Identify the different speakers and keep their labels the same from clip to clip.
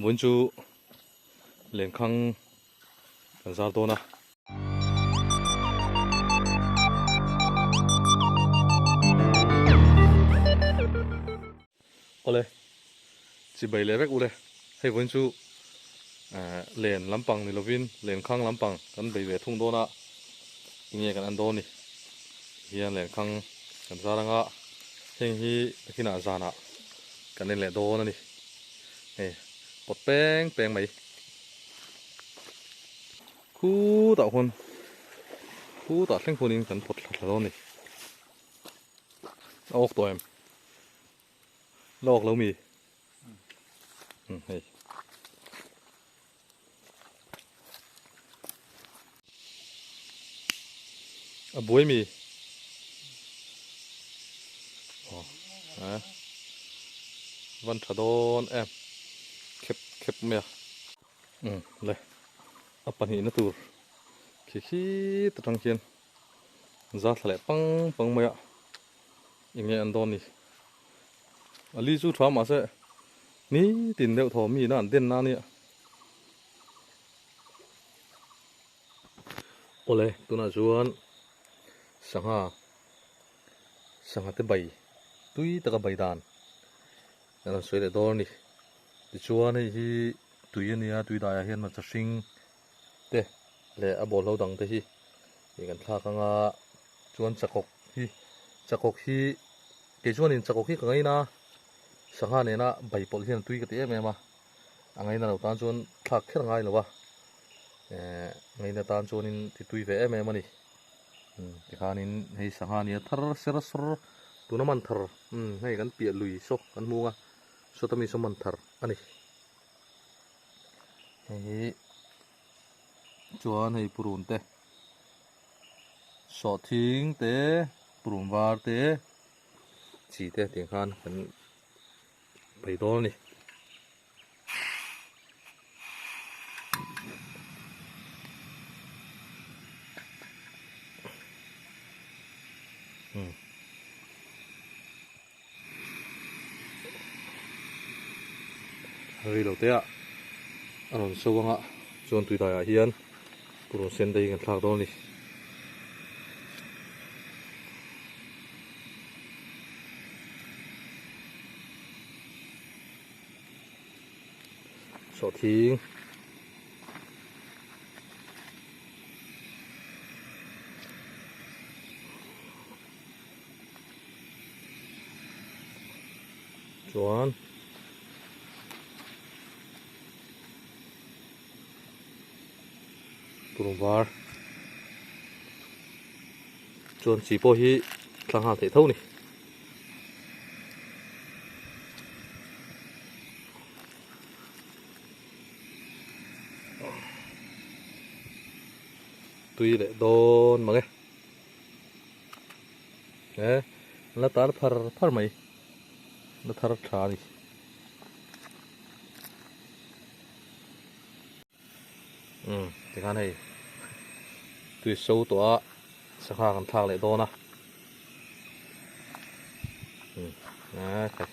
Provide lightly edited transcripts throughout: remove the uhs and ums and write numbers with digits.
Speaker 1: Vawiin chu lenkhang kan zar dawn a. Awle chibai leh vek ule hei vawiin chu len lampang ni lovin lenkhang lampang kan bei ve thung dawn a enge kan en dawn ni hian lenkhang kan zar anga heng hi nakinah zanah kan en leh dawn a ni hei pawt peng peng mai khutah khuan khutah thleng khuanin kan pawt thla thla dawn a ni a awk tawh em. La awk lo mi? Hmm, hei. A buai mi? Oh, eh. Van tha dawn em. Khep khep mai a. Hmm, le. A pahnih na tur. Khi khi ta tang khian. Za thla leh pang pang mai a. Enge an dawn ni? A li chu tha mahse nitin deuh thaw mi ina an den na ania. Awle tunah chuan sangha sangha te bai tui taka bai dan an rawn sawi leh dawn a ni. Tichuan hei hi tui a nia tui daiah hian hmarcha hring te leh a bawlhlo dang te hi ih kan thlak anga chuan chakawk hi chakawk hi kei chuanin chakawk hi ka ngaina a sangha nena bai pawlh hian tui ka ti em em a a ngaina lo tan chuan thlak kher ngai lo a eh ngaina tan chuanin ti tui ve em em a ni tikhanin hei sangha nia thar ser sawr tuna man thar umm hei kan piah lui saw kan hmung a sawta mi saw man thar a ni hei hi chuan hei purun te. Sawhthing te purun var te chi te tiang khan kan bei dawn a ni. Rei lo te ah a rawn so anga chuan tui daiah hian purun sen te hi kan thlak dawn a ni. Sawhthing. Chuan purun var chuan chi pawh hi thla nghal theih tho a ni. Tui leh dawn mang e. He la tar phar phar mai la thar tha a ni. Umm tikhan hei tui so tawh a sangha kan thlak leh dawn a umm a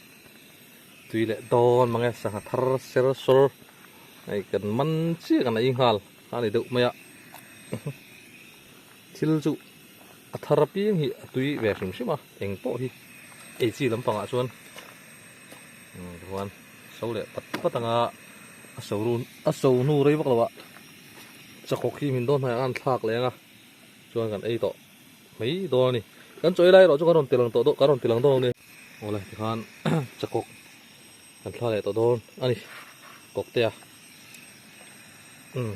Speaker 1: tui leh dawn mang e sangha thar ser sawr hei kan man chiah kan ei nghal a ni deuh mai a. Thil chu a thar apiang hi a tui ve hrim hrim a, eng pawh hi ei chi lampangah chuan tichuan so leh pat pat anga a so run a so hnu rei vak lo ah chakawk hi min dawn hmaiah khan thlak leh anga chuan kan ei tawh mai dawn a ni. Kan chaw ei lai erawh chu kan rawn ti lang tawh kan rawn ti lang dawn lo a ni. Awle tikhan chakawk kan thla leh tawh dawn a ni kawk te a umm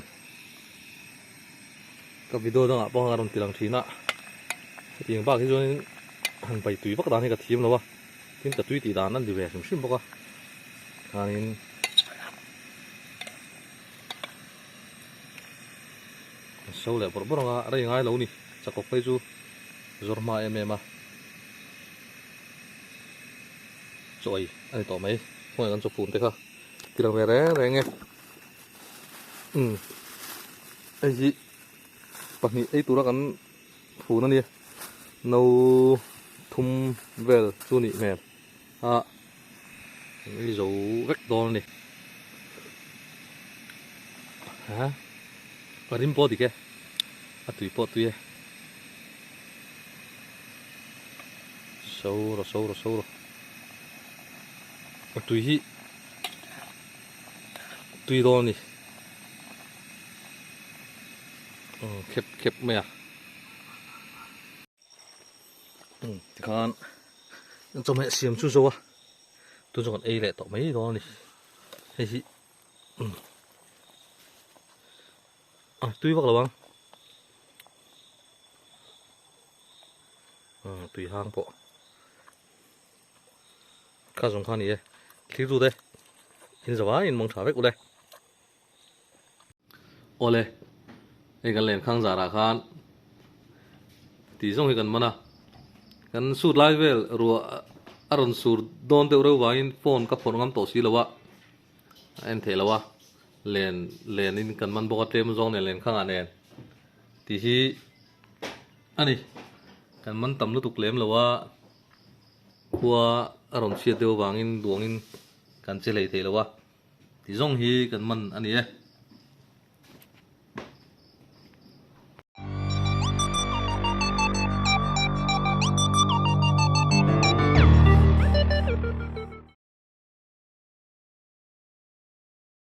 Speaker 1: ka video dangah pawh a rawn ti lang thin a hetiang bak hi chuanin han pai tui vak dan hi ka thiam lo a tin ka tui tih dan a ni ve hrim hrim bawk a khanin so leh bawrh bawrh anga rei ngai lo ni chakawk phei chu zawr hma em em a. Chaw ei a ni tawh mai khawngaih kan chaw fun te kha ti lang ve reng reng e umm hei hi pahnih ei tura kan fun a nia no thum vel chu nih hmel a ei zo vek dawn a ni. Ha a rim pawh dik e a tui pawh tui e so rawh so rawh so rawh a tui hi tui dawn a ni khep khep mai a tikhan chawhmeh siam chu zo a tun chu kan ei leh tawh mai dawn a ni hei hi a tui vak lo ang tui hang pawh kha zawng kha a ni e thlir tu te in zo a in mawng tha vek ule awle hei kan len khang zarah khan tih zawng hi kan man a kan sut lai vel ruah a rawn sur dawn deuh reuh vangin phone ka phawrh ngam tawh si lo a a en theih loh a len len in kan man bawk a tlem zawng nen len khangah nen tih hi a ni kan man tam lutuk lem lo a khua a rawn chhiat deuh avangin duangin kan che hlei thei lo a tih zawng hi kan man a ni e.